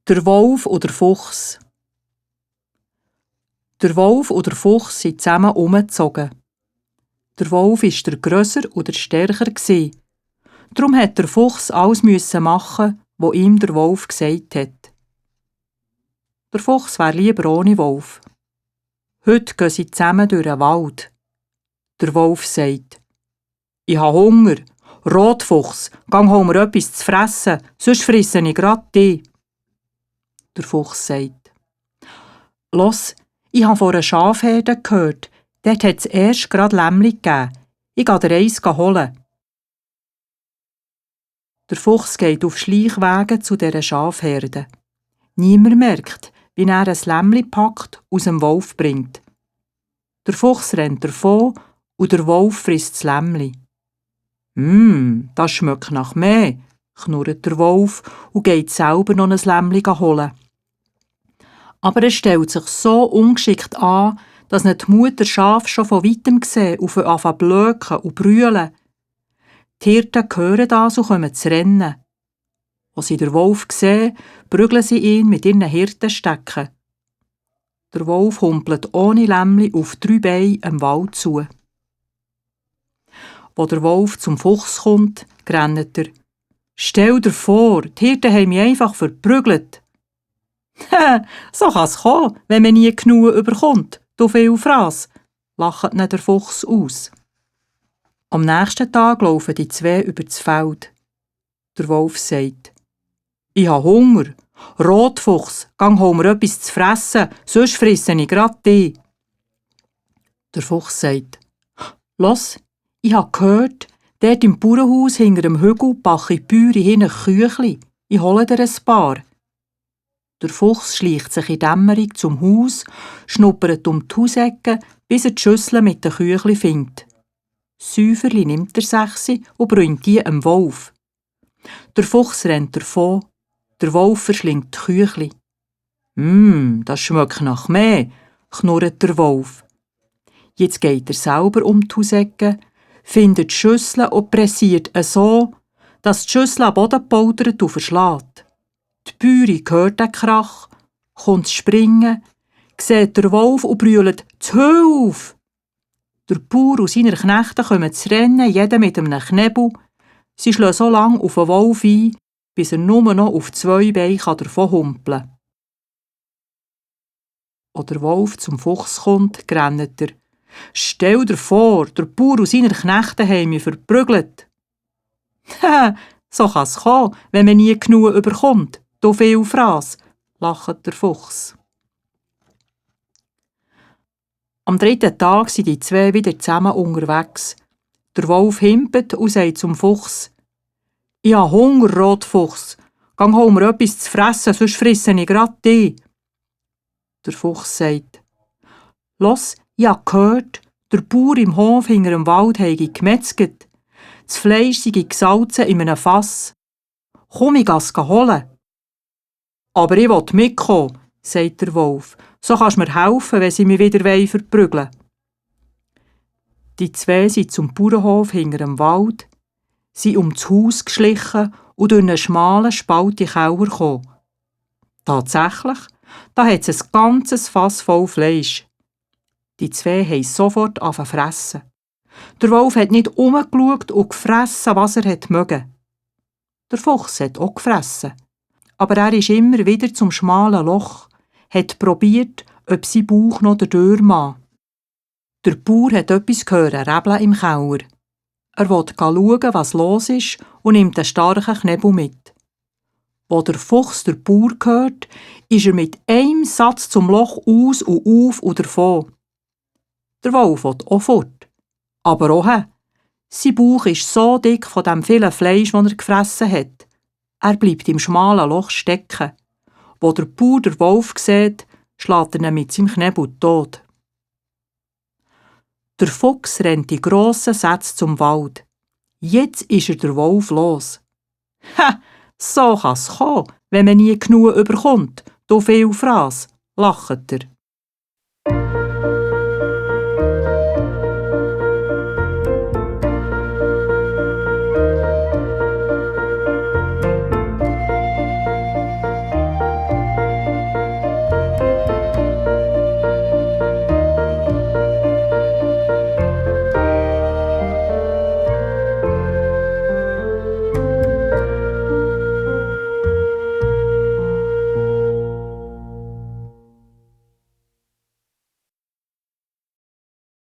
Der Wolf und der Fuchs. Der Wolf und der Fuchs sind zusammen umgezogen. Der Wolf war der grösser und der stärker. Darum musste der Fuchs alles machen, was ihm der Wolf gesagt hat. Der Fuchs wäre lieber ohne Wolf. Heute gehen sie zusammen durch den Wald. Der Wolf sagt: «Ich habe Hunger. Rotfuchs, gang hol mir etwas zu fressen, sonst frisse ich grad dich.» Der Fuchs sagt: «Los, ich habe von einer Schafherde gehört, dort hat es erst grad Lämmli gegeben. Ich gehe dir eins holen.» Der Fuchs geht auf Schleichwege zu dieser Schafherde. Niemand merkt, wie er ein Lämmli packt, aus dem Wolf bringt. Der Fuchs rennt davon und der Wolf frisst das Lämmli. Das schmeckt nach mehr», knurrt der Wolf und geht selber noch ein Lämmli holen. Aber er stellt sich so ungeschickt an, dass ihn die Mutter Schaf schon von weitem sieht und anfängt zu blöken und brüllen. Die Hirten hören das und kommen zu rennen. Als sie den Wolf sehen, prügeln sie ihn mit ihren Hirtenstecken. Der Wolf humpelt ohne Lämmli auf 3 Beinen dem Wald zu. Als der Wolf zum Fuchs kommt, rennt er: «Stell dir vor, die Hirten haben mich einfach verprügelt.» «So kann es kommen, wenn man nie genug überkommt, du viel Fraß», lacht ihn der Fuchs aus. Am nächsten Tag laufen die zwei über das Feld. Der Wolf sagt: «Ich habe Hunger. Rotfuchs, gang hol mir etwas zu fressen, sonst frisse ich grad dich.» Der Fuchs sagt: «Los, ich habe gehört, dort im Bauernhaus hinter dem Hügel backen die Bäuerin hin Küchli. Ich hole dir ein paar.» Der Fuchs schleicht sich in Dämmerung zum Haus, schnuppert um die Hausecke, bis er die Schüssel mit den Küchli findet. Säuferli nimmt er 6 und bringt die dem Wolf. Der Fuchs rennt davon, der Wolf verschlingt die Küchli. Das schmeckt nach mehr», knurrt der Wolf. Jetzt geht er selber um die Hausecke, findet die Schüssel und pressiert so, dass die Schüssel am Boden poltert und verschlägt. Die Bäuerin hört den Krach, kommt zu springen, sieht den Wolf und brüllt: «Zu Hilfe!» Der Bauer und seine Knechte kommen zu rennen, jeder mit einem Knebel. Sie schlagen so lange auf den Wolf ein, bis er nur noch auf 2 Beinen davon humpeln kann. Als der Wolf zum Fuchs kommt, rennt er: «Stell dir vor, der Bauer und seine Knechte haben mich verprügelt.» «So kann es kommen, wenn man nie genug überkommt, du viel Fraß», lacht der Fuchs. Am 3. Tag sind die zwei wieder zusammen unterwegs. Der Wolf himpelt und sagt zum Fuchs: «Ich habe Hunger, Rotfuchs. Gang hol mir etwas zu fressen, sonst frisse ich grad dich.» Der Fuchs sagt: «Los, ich habe gehört, der Bauer im Hof hinter dem Wald habe gemetzget. Das Fleisch sei gesalzen in einem Fass. Komm, ich gehe es holen.» «Aber ich will mitkommen», sagt der Wolf. «So kannst du mir helfen, wenn sie mich wieder verprügeln wollen.» Die zwei sind zum Bauernhof hinter dem Wald, sind um das Haus geschlichen und durch einen schmalen Spalt in den Keller gekommen. Tatsächlich, da hat es ein ganzes Fass voll Fleisch. Die zwei haben sofort angefangen zu fressen. Der Wolf hat nicht umgeschaut und gefressen, was er mögen. Der Fuchs hat auch gefressen. Aber er ist immer wieder zum schmalen Loch, hat probiert, ob sein Bauch noch dadurch mag. Der Bauer hat etwas gehört, Rebeln im Keller. Er will schauen, was los ist, und nimmt einen starken Knebel mit. Als der Fuchs den Bauer hört, ist er mit einem Satz zum Loch aus und auf und davon. Der Wolf will auch fort. Aber auch sein Bauch ist so dick von dem vielen Fleisch, das er gefressen hat. Er bleibt im schmalen Loch stecken. Wo der Bauer den Wolf sieht, schlägt er ihn mit seinem Knebel tot. Der Fuchs rennt in grossen Sätzen zum Wald. Jetzt ist er der Wolf los. «So kann es kommen, wenn man nie genug überkommt, du viel Fraß», lacht er.